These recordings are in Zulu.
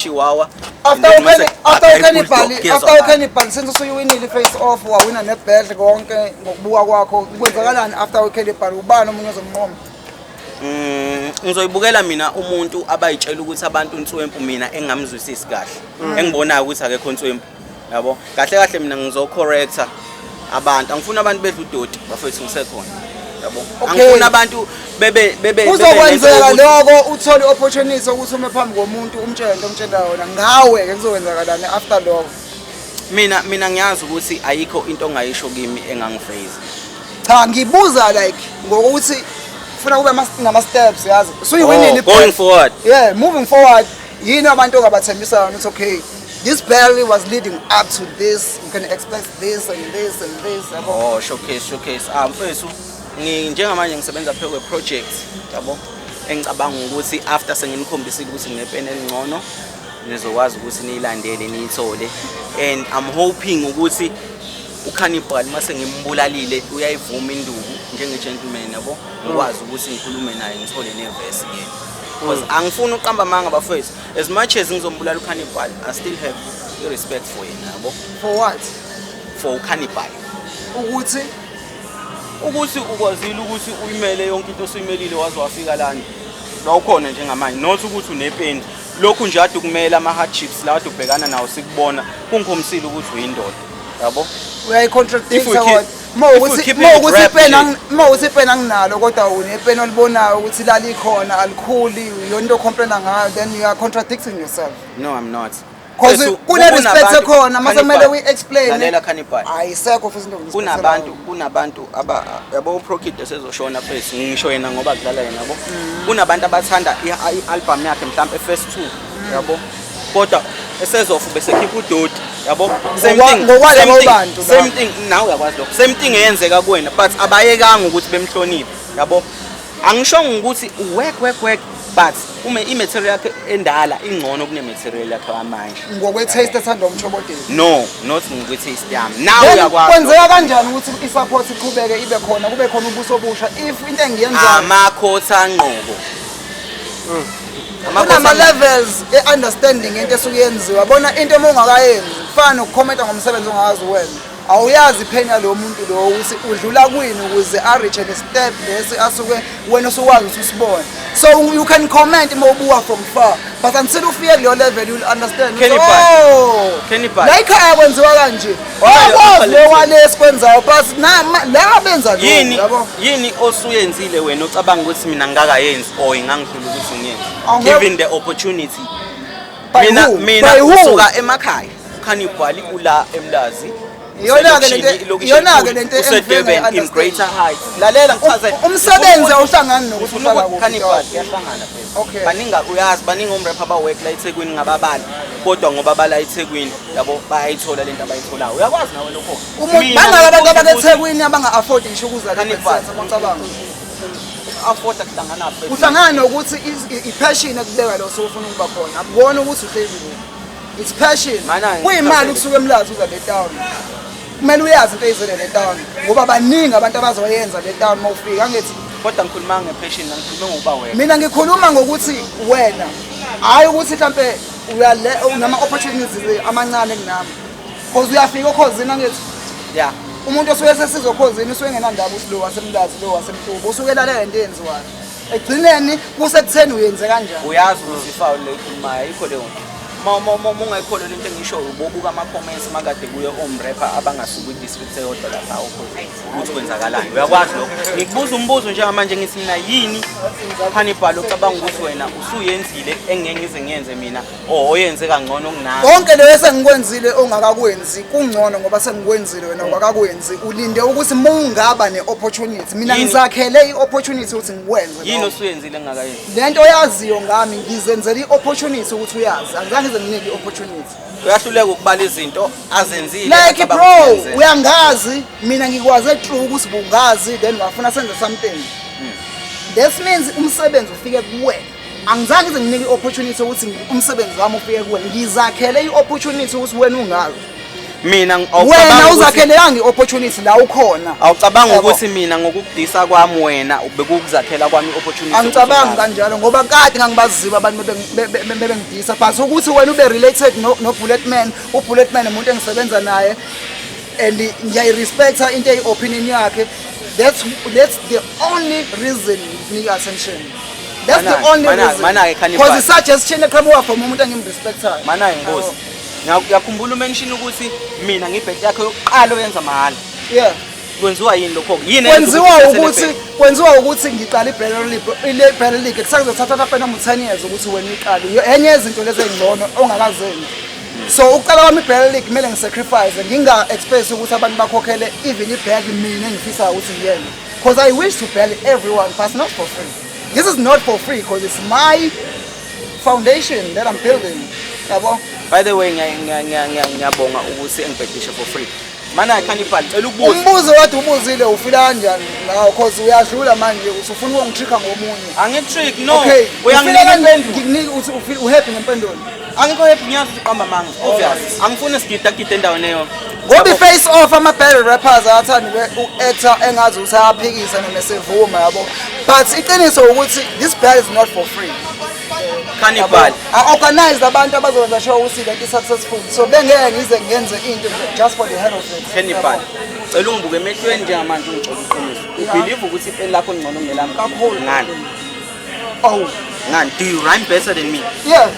Chihuahua. After uCannibal, after uCannibal, since usuyiwinile i-face off, wawina ne-battle konke, ngokubuka kwakho kwenzakalani after uCannibal? Ubani omunye ozomnqoma? Ngizoyibukela mina umuntu abayitshela ukuthi abantu nswempu, mina engamzwisisi kahle, engibonayo ukuthi akekho nswempu, yabo. Kahle kahle mina ngizocorrecta abantu. Angifuni abantu bedla udoti, bafethu, ngisekhona, yabo. Angifuni abantu bebe Kuzokwenzeka lokho, uthole i-opportunity ukuthi ume phambi komuntu, umtshele into omtshela yona ngawe-ke. Kuzokwenzakalani after lokho? Mina ngiyazi ukuthi ayikho into ongayisho kimi engangifaze. Cha, ngibuza like ngokuthi funa kube nama-steps, yazi usuyiwinile. Oh, going forward. Yeah, moving forward, yini abantu ongabathembisa yona ukuthi, okay, this battle was leading up to this, you can expect this and this and this, yabo? Oh, showcase, showcase. Ah, mfethu, njengamanje ngisebenza phezu kwe-project, yabo, engicabanga ukuthi after senginikhombisile ukuthi nginepeni elingcono, nizokwazi ukuthi niyilandele, niyithole. And I'm hoping ukuthi uCannibal, mase ngimbulalile, uyayivuma induku njenge-gentleman, yabo, ngikwazi ukuthi ngikhulume naye, ngithole nevesi kuyena, because angifuni uqamba amanga, bafethu. As much as ngizombulala uCannibal, I still have i-respect for yena, yabo. For what? For uCannibal. Ukuthi? Ukuthi ukwazile ukuthi uyimele yonke into osuyimelile, waze wafika lana la ukhona njengamanje, not ukuthi unepeni lokhu nje ade ukumela ama-hardships la ade ubhekana nawo, sikubona, kungikhombisile ukuthi uyindoda, yabo. If Uyayi-contradicta. we Kodwa if we keep it rap nje. Uma ukuthi ipeni anginalo, kodwa unepeni olibonayo ukuthi lalikhona, alikhuli, yona into ocomplaina ngayo, then you are contradicting yourself. No, I'm not. 'Cause Mfethu, kune-respect ekhona, mase kumele uyi-explain. Lalela, Cannibal. Ayisekho futhi into. Kunabantu aba, yabo, uProkid esezoshona first, ngisho yena ngoba kudlala yena, yabo. Kunabantu abathanda i-album yakhe mhlawumbe first two, yabo, kodwa esezofa bese khipha udoti, yabo. Same thing. Ngokwalabo Same thing, bantu same labo. thing nawe uyakwazi lokho, same thing eyenzeka kuwena, but abayekanga ukuthi bemhloniphe, yabo. Angishongo ukuthi work, work, work, but uma i-material yakhe endala ingcono kune-material yakhe yamanje. Ngokwe-taste ethandwa umchobodeni? No, not ngokwe-taste yami. Nawe Then uyakwazi. kwenzeka kanjani ukuthi i-support iqhubeke ibe khona, kube khona ubuso obusha, if into engiyenzayo Amakhotha ngqobo. Kunama-levels e-understanding into esuke yenziwa. Bona into uma ungakayenzi kufana nokukhomenta ngomsebenzi ongakazi uwenza. Awuyazi ipain yalowo muntu lowo, ukuthi udlula kwini ukuze a-reache le step lesi asuke wena usukwazi ukuthi usibone. So you can comment uma ubuka from far, but until ufike kuleyo level, you'll understand ukuthi, Cannibal. oh, Cannibal. la ekhaya kwenziwa kanje. Uyakwazi lo walesi kwenzayo, but la benza lokhu, Yini? yabo. Yini osuyenzile wena ocabanga ukuthi mina ngingakayenzi or ingangihlula ukuthi ngiyenze, given the opportunity? By Mina who? mina By who? usuka emakhaya, uCannibal ula eMlazi. Iyona-ke lento- iyona-ke lento useDurban in engifike. Greater Heights. Lalela, ngichaze. Umsebenzi awuhlangani nokuthi Ngifuna uhlala ukuthi kuphi. Cannibal kuyahlangana phela. Baningi, uyazi, baningi omrapper abawork la eThekwini ngababali, kodwa ngoba bala eThekwini, yabo, bayayithola lento abayitholayo. Uyakwazi nawe lokho. Umuntu Mina bangaka abantu ngikuthi abakeThekwini abanga-afford ngisho ukuza la. Cannibal. Ngicabanga Afford kuhlangana phi? Uhlangana nokuthi i-passion ekubeka lo sofuna ukuba khona, akubona ukuthi uhlezi kuphi. It's passion. Mana, Kuyimali ukusuka eMlazi uza le town. Kumele uyazi into eyizele le town, ngoba baningi abantu abazoyenza le town uma ufika, angithi? Kodwa ngikhuluma ngepassion, ngikhulume ngokuba wena. Mina ngikhuluma ngokuthi wena, hhayi ukuthi mhlampe uyale unama-opportunities amancane kunami, 'cause uyafika oKhozini, angithi? Yeah. Umuntu osuke esesiza oKhozini usuke engenandaba ukuthi lo waseMlazi, lo waseMhlubo, usuke elalela lento eyenziwayo. Ekugcineni kusekutheni uyenze kanjani. Uyazi ukuthi ifawuli le ikhulumayo ayikho leyo nto. Ma ungayikholwa lento engishoyo, ubobuka ama-comments makade kuye omrapper abangasuki kwi-district eyodwa lapha oKhozini ukuthi kwenzakalani. Uyakwazi lokho. Ngikubuza umbuzo njengamanje, ngithi mina, yini, Hannibal, ocabanga ukuthi wena usuyenzile engeke ngize ngiyenze mina or oyenze kangcono kunami? Konke leyo esengikwenzile ongakakwenzi kungcono, ngoba sengikwenzile, wena ungakakwenzi. Ulinde ukuthi uma ungaba ne-opportunity. Mina ngizakhele i-opportunity ukuthi ngikwenze Yini lokho. osuyenzile engingakayenzi? Le nto oyaziyo ngami, ngizenzela i-opportunity ukuthi uyazi. Angizange ngize nginike i-opportunity. Uyahluleka ukubala izinto azenzile Like, acabanga bro, ukuthi uyenzele. Uyangazi mina, ngikwaze true ukuthi bungazi, then wafuna senze something. This means umsebenzi ufike kuwena. Angizange ngize nginike i-opportunity ukuthi umsebenzi wami ufike kuwena. Ngizakhele i-opportunity ukuthi wena ungazi. Mina Wena awucabangi ukuthi uzakheleyanga i-opportunity la ukhona. Awucabanga Yabo. ukuthi mina ngokukudisa kwami wena bekukuzakhela kwami i-opportunity? Angicabangi yokuthi kanjalo ngoba kade ngangibaziba abantu bebengidisa, but ukuthi wena ube related no-Bullet Man, u-Bullet Man umuntu engisebenza naye and ngiyayirespecta into eyi-opinion yakhe. That's the only reason nginika attention. That's the only reason. Mana-ke Cannibal. Because i-suggestion eqhamuka from umuntu engimrespectayo. Mana ngibuze. Ngiyakhumbula umention ukuthi mina ngibhethi yakho yokuqala oyenza mahhala. Yeah. Kwenziwa yini lokho? Yini eyenza Kwenziwa ukuthi ukuthi uthathe le kwenziwa ukuthi ngiqala i-Battle League, ile-Battle League kusazothatha mhlawumbe noma u-10 years ukuthi wena uyiqale. Enye yezinto lezi ey'ngcono ongakazenzi. So ukuqala kwami i-Battle League kumele ngisacrifice, nginga-expect ukuthi abantu bakhokhele even i-battle mina engifisayo ukuthi ngiyenze. Because I wish to battle everyone, but not for free. This is not for free because it's my foundation that I'm building. Yabo? By the way, ngiyabonga ukuthi engibhedishe for free. Mana Cannibal, cela ukubuza. Umbuzo kade ubuzile, ufila kanjani ngawo? Cause uyadlula manje, usufuna ukungitricka ngomunye. Angitrick, no. Okay, ufila Uyanginika kanjani? impendulo. Ngikunika ukuthi ufeel uhappy ngempendulo. Angikho happy, ngiyazi ukuthi uqamba amanga. Obvious. Angifuni sigida gida endaweni eyodwa. Ngoba i-face off, ama-battle rappers ayathanda uku-actor engazi ukuthi ayaphikisa noma esevuma, yabo, but iqiniso ukuthi this battle is not for free. Cannibal. I-organized abantu abazokwenza sure ukuthi lento i-successful, so bengeke ngize ngenze into nje just for the hell of it. Cannibal. Cela ungibuke emehlweni njengamanje, ungitshela iqiniso. Ubelieve ukuthi ipeni lakho lingcono kunelami? Kakhulu. Ngani? Oh. Ngani? Do you rhyme better than me? Yeah.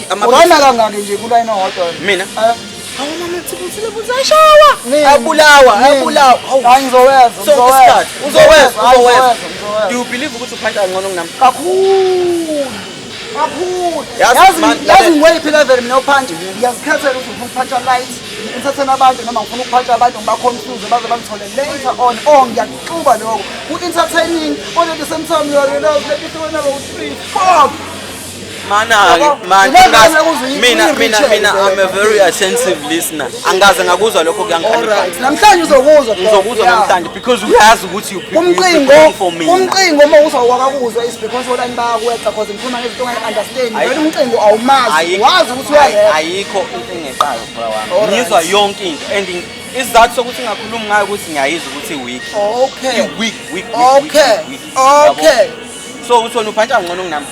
Ama- Urayima kangaki nje kulayini owodwa? Mina? Eh? Hawu mama, thibutile ayashawa. Nini? Abulawa, Nini? abulawa. Hawu. Hayi, ngizowezwa. Sonke Ngizowezwa. isikhathi. Uzowezwa, Hayi, uzowezwa. ngizowezwa. Do you believe ukuthi uphanta kangcono kunami? Kakhulu, kakhulu. Yazi, Yazi, man, yazi ngiweyiphi level mina uphantshi? Ngiyazikhethela ukuthi ngifuna ukuphantshwa light, ngithathene abantu, noma ngifuna ukuphantshwa abantu ngiba-confuse baze bangithole later on. Oh, ngiyakuxuba lokho ku-entertaining, kodwa at the same time you are realize like ihlukene ngo-three four. Mana Yabo? man, Yilento angazi- engikuze mina uyi-reach I'm a very attentive listener. Angaze ngakuzwa lokho kuyangikhalifa. Alright, namhlanje uzokuzwa, bro. Ngizokuzwa Yeah. namhlanje because uyazi ukuthi you Umcingo preparing for me. Umcingo uma uzawakakuzwa is because olani bayakweqa, cause ngikhuluma ngezinto ongayi-understand. Ayikho. Vele umcingo awumazi, wazi ukuthi uyarap. Ayikho into engeqayo, bra wami. Alright. Ngizwa yonke into and isizathu sokuthi ngingakhulumi ngayo ukuthi ngiyayizwa ukuthi weak. Okay. I-weak, weak, weak, Okay. weak, weak. Okay. Yabo? So uthi wena uphantha ngcono kunami.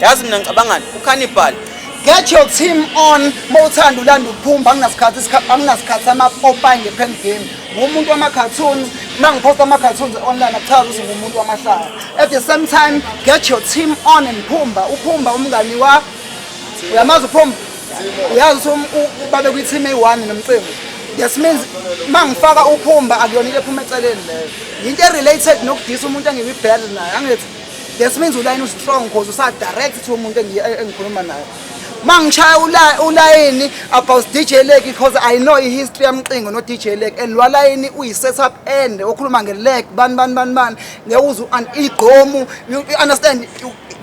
Yazi mina ngicabangani? UCannibal. Get your team on. Mawuthanda ulanda uphumba, anginasikhathi anginasikhathi samapopayi nge-pen game. Ngumuntu wama-cartoons. Uma ngiphosta ama-cartoons online akuchazi ukuthi ngumuntu wamahlaya. At the same time, get your team on and Phumba, uPhumba umngani wa, uyamazi uPhumba, uyazi ukuthi babe kwi-team eyi-one nomcimbi. This means uma ngifaka uPhumba akuyona into ephuma eceleni leyo, yinto e-related nokudisa umuntu engikwi-battle naye, angithi? This means ulayini u-strong cause usa-direct to umuntu engikhuluma naye. Ma ngishaya ulayini about DJ Leg because I know i-history yamcingo no-DJ Leg, and lwalayini uyi-setup end okhuluma nge-leg bani bani bani bani, ngeke uze igqomu, you understand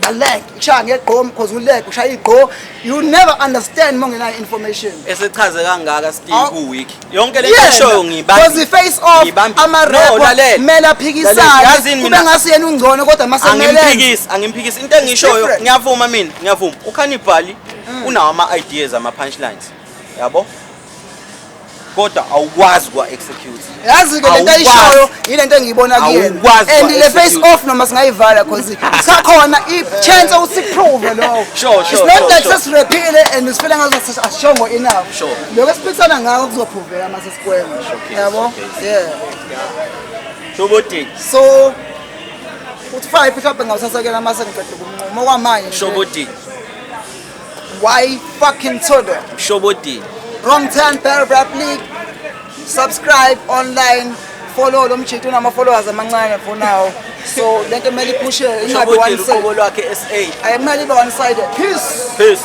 the leg kushaya ngegqomu because uleg ushaya igqo, you never understand uma ungenayo information. Esechaze kangaka still Aw. ku weak. Yonke le nto eshoyo ngiyibambi. Because i-face off, Ngiyibambi. No, ama-rapper lalela. kumele Lalela. aphikisane, Yazini kube mina- ngasi yena ungcono kodwa masemele Angimphikisi, angimphikisi. Into engishoyo, Different. ngiyavuma mina, ngiyavuma. UCannibal unawo ama ideas, ama punchlines. Yabo? Kodwa awukwazi kwa execute. Yazi-ke lento Awukwazi. ayishoyo yile nto engiyibona kuyena. Awukwazi And le face kwa-execute. off noma singayivala cause kusakhona i-chance ukuthi sikuprove lokho. Sure, It's not like sesirephile and sifile ngazo asishongo enough. Lokho esiphikisana ngako kuzophroveka uma sesikwema, yabo. Okay. Yeah. Shobodini. So uthi five mhlawumbe ngawusasekela uma sengiqede kumnquma okwamanje nje. Shobodini. Why fucking Todo? Shobodini. Wrong Turn Battle Rap League. Subscribe online. Follow lo mjito, unama followers amancane for now. So lento kumele iphushe, ingabi Shobodini one sided. uqobo lwakhe SA. Ayimele ibe one sided. Peace. Peace.